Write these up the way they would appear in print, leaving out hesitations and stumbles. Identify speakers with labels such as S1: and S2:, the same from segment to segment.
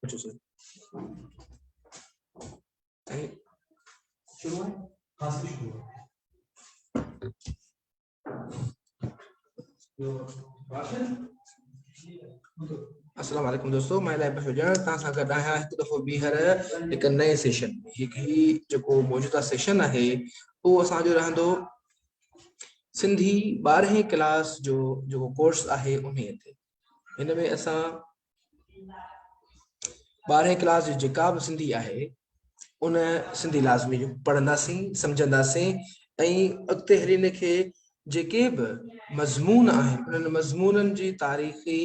S1: اچو سر ۽ شروع آهي
S2: ها سر شروع آهي
S1: السلام عليڪم دوستو مان الائي بخش ڄاڻ توهان سان گڏ آهيان هڪ دفعو ٻيهر هڪ نئين سيشن ۾ هڪ هي جيڪو موجوده سيشن آهي اهو اسان جو رهندو سنڌي ٻارهين ڪلاس جو جيڪو ڪورس آهي انهي تي هن ۾ اسان ٻارهين ڪلاس جي جيڪا به سنڌي آهي ان سنڌي لازمي جو پڙهنداسين سمجهنداسين ۽ اڳتي هلي ان کي جيڪي به مضمون آهن انهن مضمونن جي تاريخي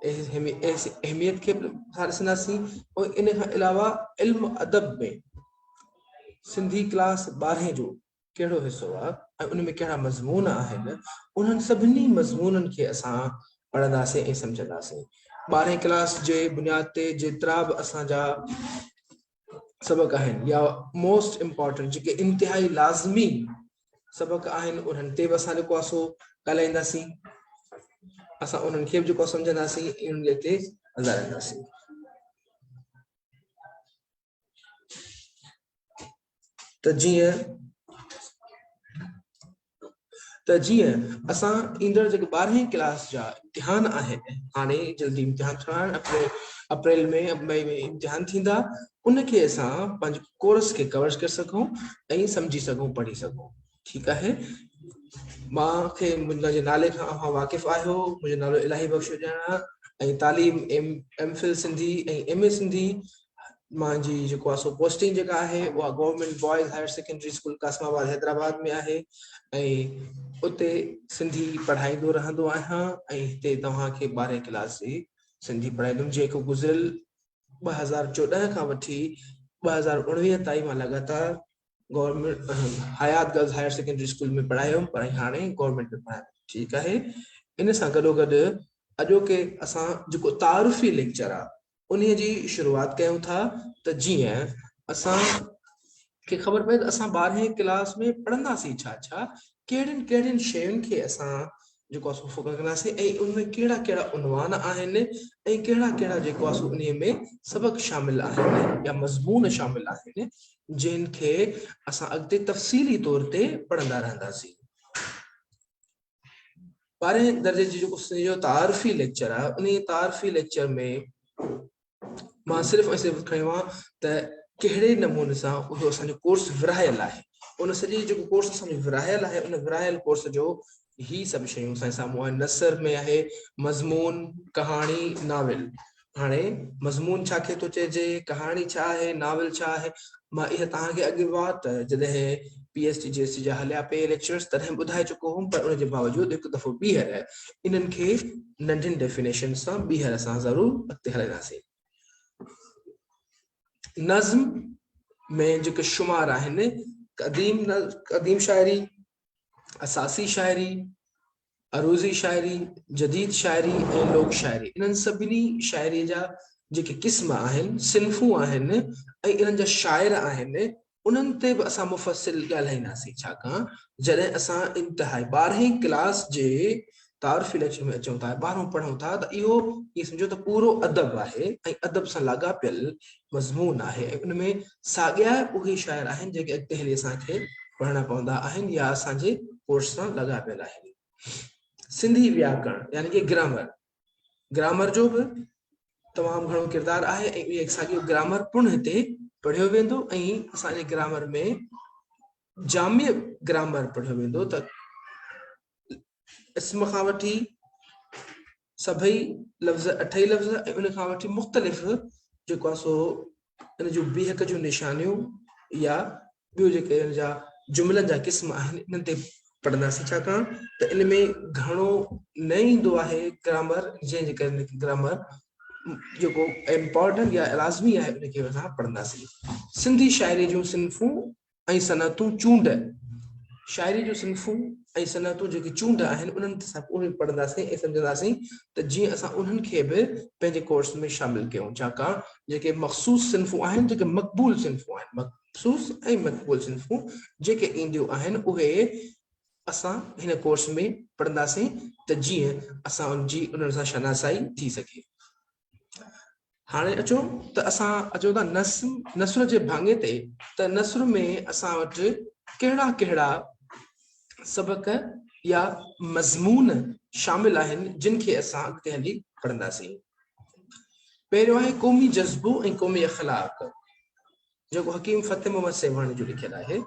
S1: اهميت کي به اسان ڏسنداسين ۽ ان کان علاوه علم ادب ۾ سنڌي ڪلاس ٻارهين جو ڪهڙو حصو آ ۽ ان ۾ ڪهڙا مضمون آهن، انهن سڀني مضمونن کي اسان پڙهنداسين ۽ سمجهنداسين. ٻارهين ڪلاس جي بنياد تي جيترا به اسان جا سبق آهن يا موسٽ امپارٽنٽ جيڪي انتهائي لازمي سبق آهن انهن تي به اسان جيڪو آ سو ڳالهائينداسين، اسان انهن کي به جيڪو سمجهنداسين ۽ انهن کي اڳتي هلائينداسين. ته جيئن ته جيئن اسان ايندڙ جيڪي ٻارهين ڪلاس جا امتحان آهن هاڻي جلدي امتحان ٿيڻا آهن اپريل اپريل ۾ مئي ۾ امتحان ٿيندا ان کي اسان پنهنجي ڪورس کي ڪور ڪري سگهون ۽ سمجهي سگهون پڙهي سگهون ٺيڪ آهي مان کي منهنجي نالي کان اوهان واقف آهيو منهنجو نالو الاهي بخش ڄاڻا ۽ تعليم M M Phil Sindhi ۽ M A Sindhi منهنجي جيڪو آهي سو پوسٽنگ جيڪا آهي اها government boys higher secondary school Qasimabad Hyderabad ۾ آهي ۽ اتي سنڌي پڙهائيندو رهندو آهيان ۽ هتي توهان کي ٻارهين ڪلاس جي سنڌي پڙهائيندم جيڪو گذريل 2014 کان وٺي 2019 تائين مان لڳاتار government Hayat girls higher secondary school ۾ پڙهايو پر هاڻي گورنمينٽ ۾ پڙهايو ٺيڪ آهي ان سان گڏو گڏ اڄوڪي اسان جيڪو تعارفي ليڪچر آهي انهي جي شروعات ڪيون ٿا ته جيئن اسان کي خبر پئي ته اسان ٻارهين ڪلاس ۾ پڙهنداسين ڇا ڇا ڪهڙين ڪهڙين شين کي اسان جيڪو آهي سو فوڪس ڪنداسين ۽ ان ۾ ڪهڙا ڪهڙا عنوان آهن ۽ ڪهڙا ڪهڙا جيڪو آهي سو انهي ۾ سبق شامل آهن يا مضمون شامل آهن جن کي اسان اڳتي تفصيلي طور تي پڙهندا رهنداسين. ٻارهين درجي جي جيڪو سنڌ جو تعارفي ليڪچر آهي انهي تعارفي ليڪچر ۾ مان صرف ۽ صرف کنيو آهي ته ڪهڙي نموني سان اهو اسان جو ڪورس ورهايل آهي ان سڄي جيڪو ڪورس اسان جو ورهايل آهي ان ورهايل ڪورس جو هي سڀ شيون اسان جي سامهون آهن نثر ۾ آهي مضمون ڪهاڻي ناول هاڻي مضمون ڇا کي ٿو چئجي ڪهاڻي ڇا آهي ناول ڇا آهي مان اها توهان کي اڳ وات جڏهن P S T G S T جا هليا پئي ليڪچرس تڏهن ٻڌائي چڪو هوم پر ان جي باوجود هڪ دفعو ٻيهر انهن کي ننڍين ڊيفينيشن سان ٻيهر اسان ضرور اڳتي هلائينداسين. نظم ۾ جيڪي شمار آهن قديم قديم شاعري، اساسي شاعري، عروضي شاعري، جديد شاعري ۽ لوڪ شاعري انهن سڀني شاعري جا جيڪي قسم آهن، صنفون آهن ۽ انهن جا شاعر آهن انهن تي به اسان مفصل ڳالهائينداسين ڇاڪاڻ جڏهن اسان انتهائي ٻارهين ڪلاس جي تعارفي ليڪچر ۾ اچون ٿا ٻارهون پڙهون ٿا ته اهو ائين سمجهو ته پورو ادب آهي ۽ ادب سان لاڳاپيل مضمون آهي ۽ ان ۾ ساڳيا اهي شاعر آهن جيڪي اڳتي هلي اسان کي پڙهڻا پوندا آهن يا اسان جي ڪورس سان لاڳاپيل آهن. سنڌي وياڪرڻ يعني ڪي گرامر گرامر جو به تمام گهڻو ڪردار آهي ۽ اهو ساڳيو گرامر پڻ هتي پڙهيو ويندو ۽ اسان جي گرامر ۾ جامع گرامر پڙهيو ويندو ته اسم کان وٺي سڀئي لفظ اٺئي لفظ ۽ ان کان وٺي مختلف جيڪو آهي سو ان جون بيهڪ جون نشانيون يا ٻيو جيڪي ان جا جملن جا قسم آهن انهن تي پڙهنداسين ڇاڪاڻ ته ان ۾ گهڻو نه ايندو آهي گرامر جنهن جي ڪري گرامر جيڪو امپارٽنٽ يا لازمي آهي ان کي اسان پڙهنداسين سنڌي شاعري جون صنفون ۽ صنعتون چونڊ، شاعري جون صنفون ۽ صنعتون جيڪي چونڊ آهن انهن تي اسان اهي پڙهنداسين ۽ سمجهنداسين ته جيئن اسان انهن کي به پنهنجي ڪورس ۾ شامل ڪيون ڇاڪاڻ جيڪي مخصوص صنفون آهن جيڪي مقبول صنفون آهن مخصوص ۽ مقبول صنفون جيڪي اينديون آهن اهي اسان هن ڪورس ۾ پڙهنداسين ته جيئن اسان ان جي انهن سان شناسائي ٿي سگهي. هاڻي اچو ته اسان اچون ٿا نثر جي ڀاڱي تي ته نثر ۾ اسان وٽ ڪهڙا ڪهڙا سبق يا مضمون شامل آهن جن کي اسان اڳتي هلي پڙهنداسين. پهريون آهي قومي جذبو ۽ قومي اخلاق جيڪو حڪيم فتح محمد سيوهاڻي جو لکيل آهي.